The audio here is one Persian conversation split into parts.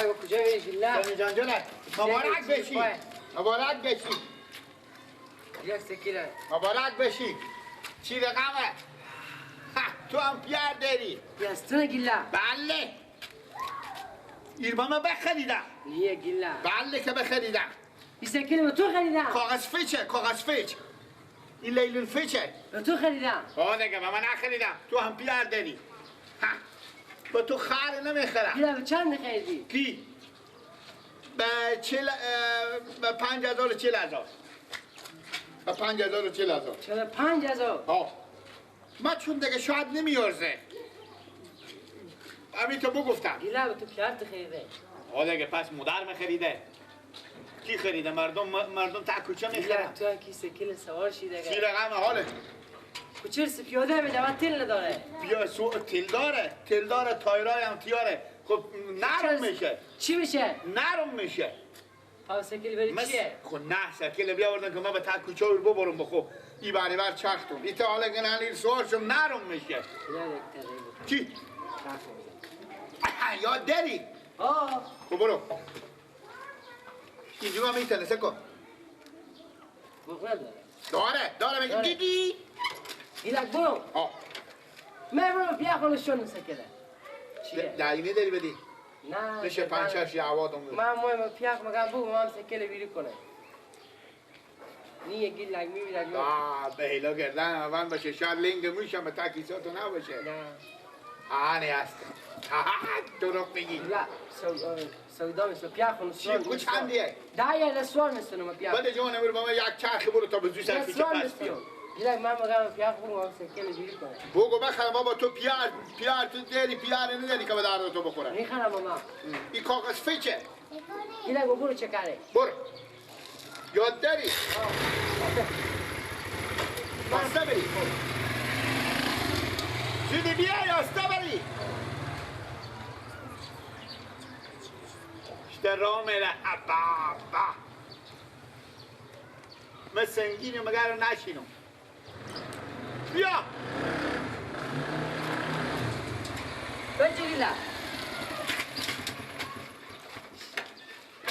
گیلک کجا میری گیلک؟ جان جان جان مبارک بشی، مبارک بشی. گیلک سکیله. مبارک بشی. چی رقمه؟ تو هم پیار داری. یاستونه گیلک. بله. ایربا بخریدم. نیه گیلک. بله که بخریدم. این سکیله به تو خریدم. کاغذ فیچه، کاغذ فیچ. این لیلون فیچه. به تو خریدم. آه دیگه من نخریدم. تو هم پیار داری. با تو خر نمیخرم. گیلک به چند خریدی؟ کی؟ به به 5000 و 40000. به 5000 و 40000. 45000. آه. ما چون دیگه شاید نمیارزه. همین تو بگفتم. گیلک به تو پیارت خریده. آه دیگه پس مادر میخریده. کی خریده؟ مردم تا کوچه میخرن. تو کی سکیل سوار شی دیگه. چی رقم حاله؟ کوچه پیاده میده و تل نداره. بیا سو تل داره، تل داره، تایرای هم تیاره. خب نرم میشه. چی میشه؟ نرم میشه. پاو سکیل بری چیه؟ خب نه سکیل بیاوردن که ما به تا کوچه رو ببرم بخو. ای بری بر چختم. ای تا حالا گنالی سوار شم نرم میشه. کی؟ یاد داری؟ آه. خب برو. اینجا میتونه سکو. بخور داره. داره میگه دیدی؟ گیلک برو. آه. من برو بیا خونشون سکله. چیه؟ دلیلی داری بدی؟ نه. میشه 5 6 عوادم. من مهم پیاق مگم بگو من سکله بیری کنه. نیه گیلک میبینم. آه به هیلا گردن من باشه شاید لنگ موشم به تکیساتو نباشه. نه. آه نه هست. دروغ میگی. لا سودا مثل پیاق چی کو چندیه؟ ده یا سوال مثل پیاق. بده جان امیر با من یک چرخ برو تا به زوج سر کوچه پس بیا. گیلک من مگم پیاق بگو من سکله بیری کنه. بگو بخرم بابا تو پیار پیار تو داری پیار نداری که به درد تو بخوره. میخرم ماما. این کاغذ فیچه. گیلک برو چه کاره؟ برو. یاد داری؟ بسته بری. زودی بیا یاسته بری. اشته راه میره. بابا. من سنگینم مگر نشینم. بیا. بچه گیلک.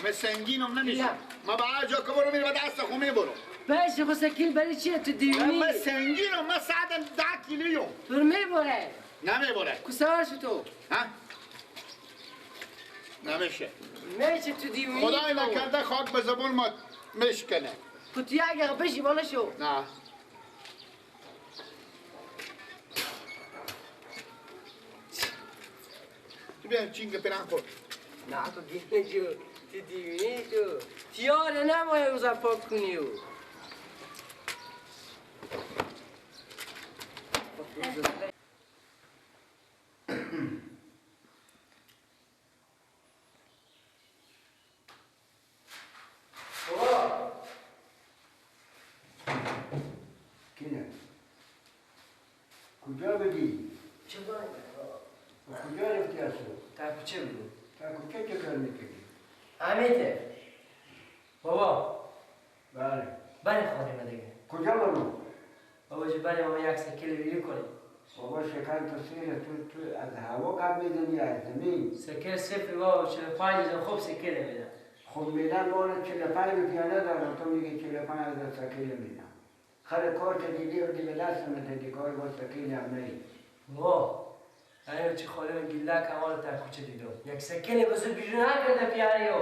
من سنگینم نمیشم. ما به هر جا که برو میره به دست خو میبرم. باشه خب سکیل برای چیه تو دیونی؟ من سنگینم، من 110 کیلویم. تو رو میبره. نمیبره. کو سوار شو تو. ها؟ نمیشه. میشه تو دیونی. خدای نکرده خاک به زبون ما مشکنه. کو تو یک بشی بالا شو. نه. تو بیا چینگ پران خور. نه تو گیره جو. تو دیونی تو. تیاره نمایه روزا پاک کنی او. بابا کینه کجا بودی؟ چه باید؟ کجا رفتی از تو؟ تا کوچه بودیم. تا کوچه چه کار میکردی؟ امیته بابا. بله بله خانم دیگه. کجا بابا؟ بابا جو بله ما یک سکیل بیری کنیم. بابا شکن تو سیره تو از هوا قد میدنی از زمین. سکیل صفر بابا 45000 خوب سکیل میدم. خب میدن بالا 45 روپیه ندارم تو میگی 45000 سکیل میدم. خر کار که دیدی و دیگه دست میدادی کار با سکیل هم نهی. بابا این چه خاله گیلک همال تا کوچه دیدم. یک سکیل بزرگ بیرون نکرده پیاریو.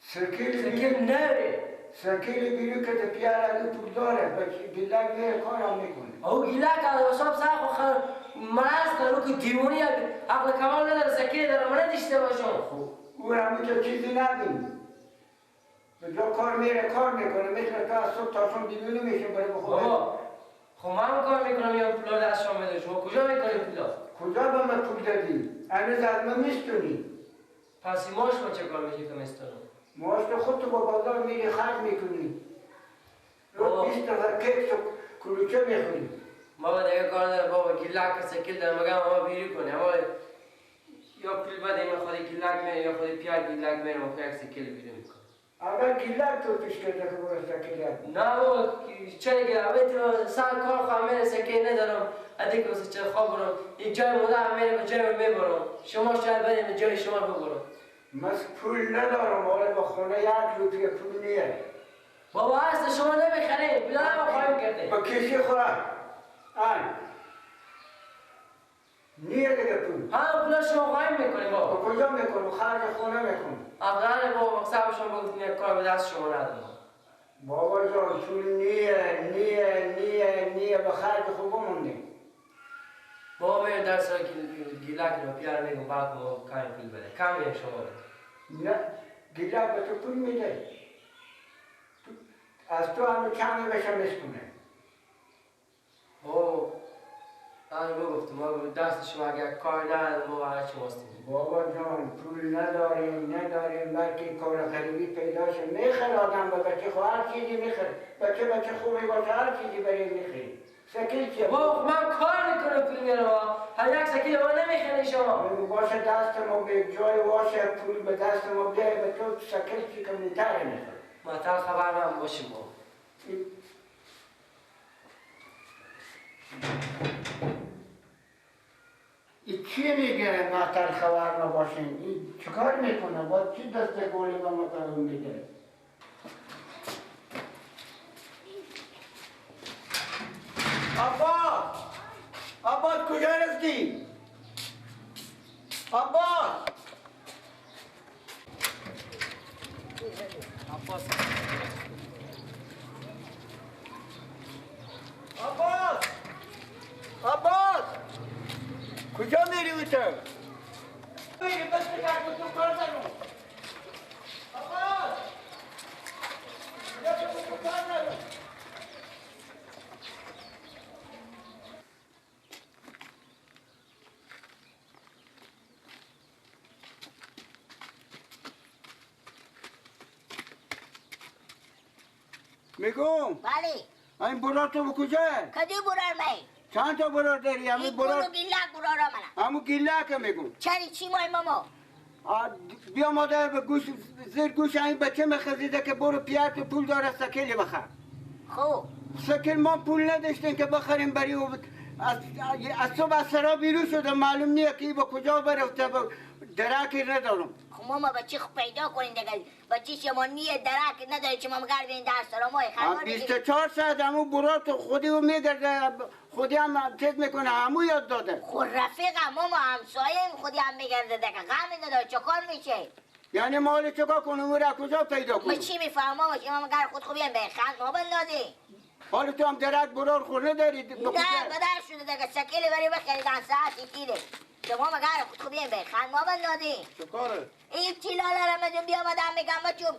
سکیل نره. سکیل بیرون که پیاره پول داره بچه گیلک میره کارم میکنه. او گیلک از حساب سر خو مرض داره که دیوونی عقل کمال نداره سکیل داره من نداشته باشم. خب او همون چیزی ندیم. به جا کار میره کار میکنه مثل تو از صبح تا شام دیوونه میشه برای بخوره. بابا خب من کار میکنم یا پولا دست شما میده شما کجا میکنی پولا؟ کجا به من پول دادی؟ هنوز از من میستونی. پس ماش ما چه کار میشه که میستونم؟ ماش تو خودتو با بازار میری خرج میکنی. رو 20 تا کیک و کلوچه میخوری. بابا دیگه کار داره بابا گیلک سکیل داره مگم ما بیری کنه اما یا پول بده من خود گیلک میره یا خود پیار گیلک میره ما یک سکیل بیری میکنه. اول گیلک تو پیش کرده که برو سکیله. نه بابا چرا که اول تو سر کار خواهم میره سکیل ندارم. ادیک واسه چه خواب برم. این جای مادر میره به جای میبرم. شما شاید بریم به جای شما ببرم. من پول ندارم، حالا با خونه یک روپیه پول نیه. بابا هست شما نمیخرید، پول هم خواهیم کرده. با کشی خورم. آن نیه دیگه پول. هم پول شما خواهیم میکنیم بابا. با کجا میکنم؟ خرج خونه میکنم. افغان بابا مقصد شما بگفتیم یک کار به دست شما ندارم. بابا جان پول نیه نیه نیه نیه، با خرج خوب مونده. بابا میرم در سال گیلک رو پیار میگم بعد ما کمی پول بده. کم میرم شما بده. نه گیلک به تو پول میده. از تو هم کمی بشه میسکنه. بابا من بگفتم ما دست شما اگر کار ندارم ما برای شما هستیم. بابا جان پول نداریم نداریم، بلکه کار غریبی پیدا شه میخره آدم به بچه خو هر چیزی میخره. بچه بچه خوبی باشه هر چیزی برای میخری. سکیل چیه؟ بابا من کار میکنم پول میارم، هر یک سکیل ما نمیخری شما. باشه دست ما به جای باشه پول به دست ما بیای به تو سکیل چی که موتر میخره. مطلب خبر من باشیم بابا. این چی میگه معطل خبر نباشین؟ این چیکار میکنه؟ با چی دست گولی به ما قرار میده؟ عباس! عباس کجا رفتی؟ عباس! عباس عباس! عباس! کجا میری او تو؟ میری بس بکر تو کار ندارم. عباس! کجا تو کار ندارم. میگم بله این برار تو به کجا؟ کدی برار می؟ چند تا برار داری؟ همون برار گیلک برار منم. همون گیلک میگم. چری چی مای ماما؟ بیا مادر به گوش زیر گوش این بچه مخزیده که برو پیات پول داره سکیلی بخر. خب سکیل ما پول نداشتیم که بخریم بری و از صبح از سرا بیرون شده معلوم نیه که با کجا برفته، درکی ندارم. خب ماما بچه خب پیدا کنین دیگه، بچه شما نیه درک نداره چه ما مگر بین در سرا ما خرما 24 ساعت همون برار تو خودی و میگرده، خودی هم چیز میکنه، همون یاد داده. خب رفیق ماما همسایه خودی هم میگرده دیگه، غم نداره چه کار میشه؟ یعنی مال چیکار کنم؟ او را کجا پیدا کنم؟ ما چی میفهمم ماما؟ شما مگر خود خوبیم به خند ما بندازی؟ حالا تو هم درک برار خورده داری؟ نه بدر شده دیگه، سکیل بری بخریدن ساعت تیره. شما مگر خود خوبیم به خند ما بندازی؟ چه کاره؟ این چی لالا رمزون بیامدم میگم بچوم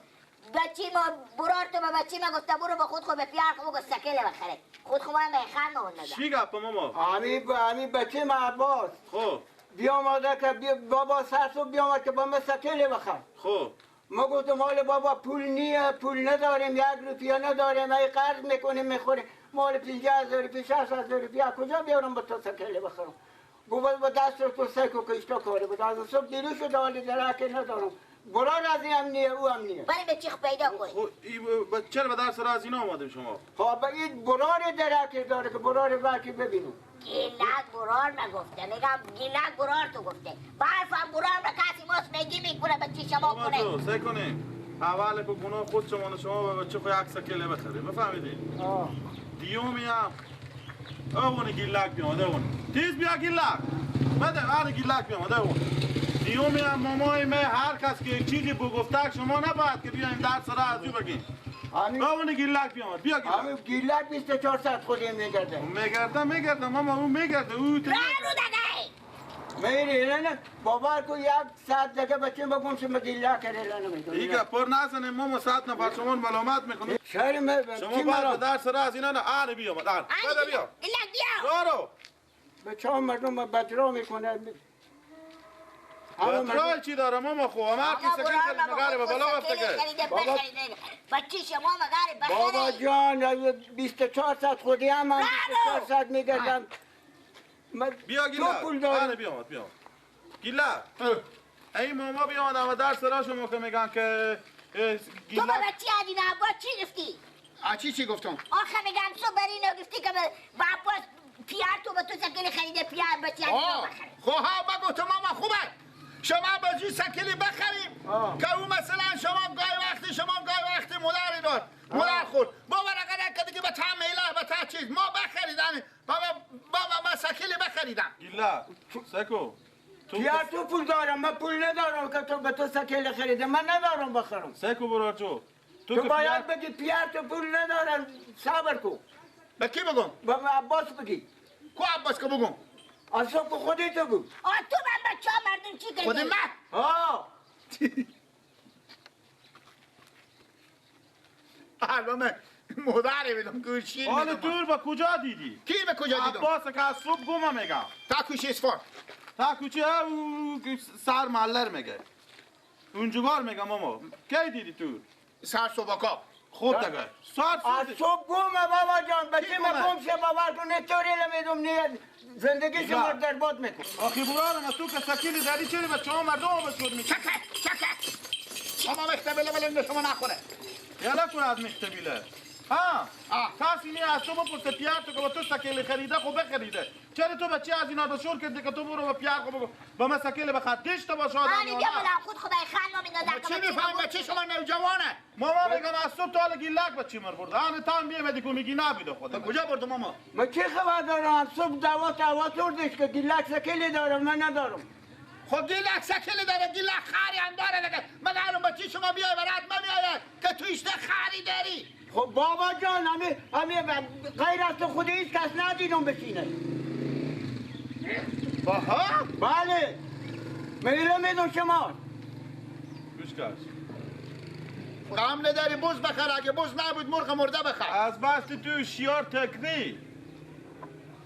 بچی ما برار تو به بچی ما گفته برو به خود خود به پیار خود بگو سکیل بخره، خود خود ما به خند ما بندازم. چی گپ ماما؟ همی بچه ما عباس. خب بیامده که بابا سرسو بیامد که با ما سکیل بخر. خب ما گفتم حال بابا پول نیه، پول نداریم، یک روپیه نداریم، ای قرض میکنیم میخوریم، مال 50,000 روپیه 60,000 روپیه کجا بیارم با تو سکیل بخرم؟ گفت با دست رو تو سکو که اشتا کاره بود. از صبح دیرو شده حالی درک ندارم. برار از این هم نیه او هم نیه. بریم به چیخ پیدا کنیم. خب چرا به درس را از اینا آمدیم شما؟ خب این برار درک داره که برار برکی ببینم. گیلک برار نگفته، میگم گیلک برار تو گفته. برفم برار را کسی ماست میگی میکنه به چی شما کنه. سعی کنیم اول که گناه خود شما شما به بچه خود یک سکیله بخریم، بفهمیدید؟ دیومی هم اون گیلک بیامد، اون تیز بیا گیلک بده، آره گیلک بیامد اون دیومی هم مامای می هر کس که چیزی بگفته شما نباید که بیایم درس را از او بگیم. اون گیلک بیامد، بیا گیلک. همین گیلک 24 ساعت خودی میگرده. میگرده میگرده ماما اون میگرده او رو دیگه. میری نه باور کو یک ساعت دیگه بچه بگم شما گیلک رو نمیدونم. دیگه پر نزنه ماما ساعت نفر شما ملامت میکنه. چرا شما باید به درس را از اینا نه. آره بیامد، آره بده بیا. گیلک بیا. رو بچه ها مردم بدرا میکنه. بدرای چی داره ماما؟ خب هر کی سکیل خرید مگاره به بالا رفته که بچه شما مگاره بخرید. بابا جان 24 ساعت خودی هم من 24 ساعت میگردم. بیا گیلک، آره بیامد بیا گیلک. ای ماما بیامد اما درس را شما که میگن که تو با بچه عدینا عباس چی گفتی؟ چی گفتم؟ آخه میگم صبح بر اینو گفتی که با عباس پیار تو به تو سکیل خریده پیار بچه عدینا بخره. خب بگو تو ماما خوبه. شما با جی سکیلی بخریم که او مثلا شما گای وقتی شما گای وقتی مادر داد مادر خورد بابا رقم که دیگه به تا میله به تا چیز ما بخریدن بابا ما سکیلی بخریدم. گیلا سکو یا تو پول دارم من پول ندارم که تو به تو سکیل خریده من ندارم بخرم. سکو برو جو تو باید بگی پیار تو پول ندارم صبر کو. به کی بگم؟ به عباس بگی. کو عباس که بگم؟ اصلا که خودی تو بگو. تو من بچه ها مردم چی کردی؟ خودی من؟ آه الان مادر میدم که شیر میدم. حالا تو با کجا دیدی؟ کی به کجا دیدم؟ عباس که از صبح گم میگم تا کوچه اسفار تا کوچه سر مالر میگه اونجوار میگم ماما کی دیدی تو؟ سر صبحکا خود دیگه سر از صبح گم بابا جان بچه ما گم شه باور کنه طوری نمیدونم نه زندگی شما درباد میکنه. آخی برارم تو که سکیلی داری چرا بچه ها مردم بشور میکنه؟ چکه چکه ماما مختبیله ولی شما نخوره یالا کن از مختبیله. ها کسی نی از تو بپرسه پیار تو که با تو سکیل خریده خب بخریده چرا تو بچه از اینا بشور کردی که تو برو به پیار خب بگو با من سکیل بخر دشت باشه آدم. آنی بیا بودم خود خدای خان ما میندازم. چی میفهم بچه شما نوجوانه؟ ماما میگم از صبح تا حالا گیلک بچه مر برده آن تا هم بیامدی که میگی نبیده خودم. کجا برده ماما؟ من چه خبر دارم از صبح دعوا توردش که گیلک سکیل دارم من ندارم. خب گیلک سکیل داره گیلک خری هم داره دیگه. من الان بچه شما بیای برات من میآید که تو ایشته خری داری. خب بابا جان همه غیر از تو خود هیچ کس ندیدم بشینه. باها؟ بله میره میدون شما گوش کش غم نداری بز بخر اگه بز نبود مرغ مرده بخر. از بس تو شیار تکنی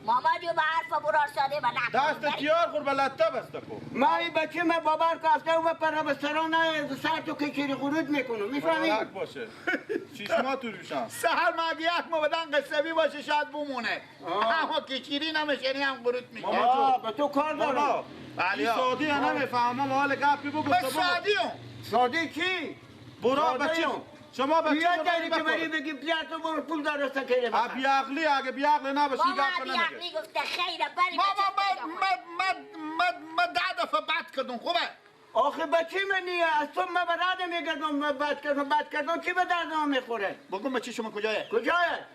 ماما جو به حرف برار ساده و دست تیار خور به لطه بسته کو. ما این بچه من بابر کافته و بپره به سران سر تو کشیری خروج میکنم میفهمی؟ مبارک باشه چشما تو روشن سهر ما اگه یک ما بدن قصبی باشه شاید بمونه اما کشیری نمیشه هم خروج میکنه. به تو کار دارم. این سادی ها نمیفهمم حال گپی بگو. به سادی هم سادی کی؟ برو بچه شما بچه یاد داری که بری بگی پیار تو برو پول داره سکیله بخر. بیعقلی اگه بیعقلی نباشی گپ نمیگه. ماما بیعقلی گفته خیره بری بچه. ماما من 10 دفعه بد کردم خوبه. آخه بچه من نیه از تو من برده میگردم بد کردم بد کردم چی به دردم میخوره؟ بگم بچه شما کجایه؟ کجایه؟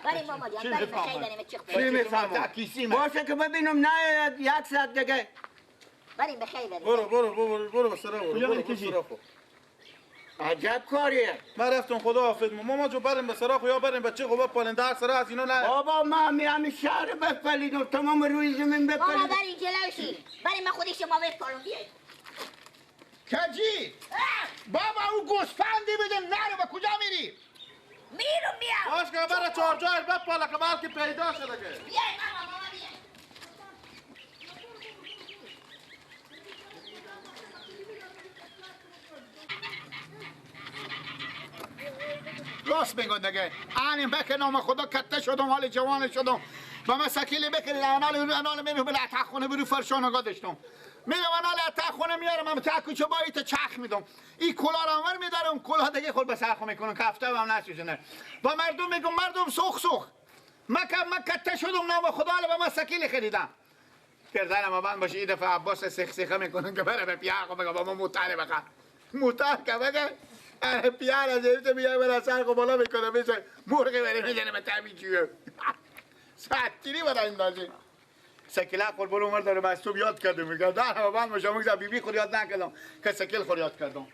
بری ماما جان بری بخیر داریم چی میفهمم؟ باشه که ببینم نه یک ساعت دیگه بریم بخیر بریم. برو برو برو برو بسرا برو برو بسرا خو. عجب کاریه. من رفتم خدا حافظ ماما جو بریم بسرا خو یا بریم بچه خو بپالین در سرا از اینا نه. بابا ما همی شهر بپلیدم تمام روی زمین بپلیدم. بابا بریم جلوشی بریم من خودی شما بپالم بیای. کجی؟ بابا او گوسفندی بده نرو به کجا میری؟ میرم میام. باش که برای چهار جای بپاله که بلکه پیدا شده که. بیای ماما ماما بیای. راست میگن دیگه آنیم بک نام خدا کته شدم حال جوان شدم با من سکیلی بکرید انال میرم به خونه برو فرشانگاه داشتم میرم انال خونه میارم من تا کوچه بایی تا چرخ میدم این کلا رو انور میدارم کلا دیگه خود به سر خو میکنم کفته هم نسوزنه با مردم میگم مردم سوخ سوخ من کته شدم نام خدا با من سکیلی خریدم گردنم بند باشه این دفعه عباس سیخ سیخه میکنم که بره به پیاق بگه با ما موتر بخر موتر که بگه پیار از اینجا میای برا سر خو بالا میکنه میشه مرغ بره میزنه به تعمین چیه ساتیری برای اندازه سکیل خور برو عمر داره مستوب یاد کردم میگه در بند باشه میگه بیبی خور یاد نکردم که سکیل خور یاد کردم.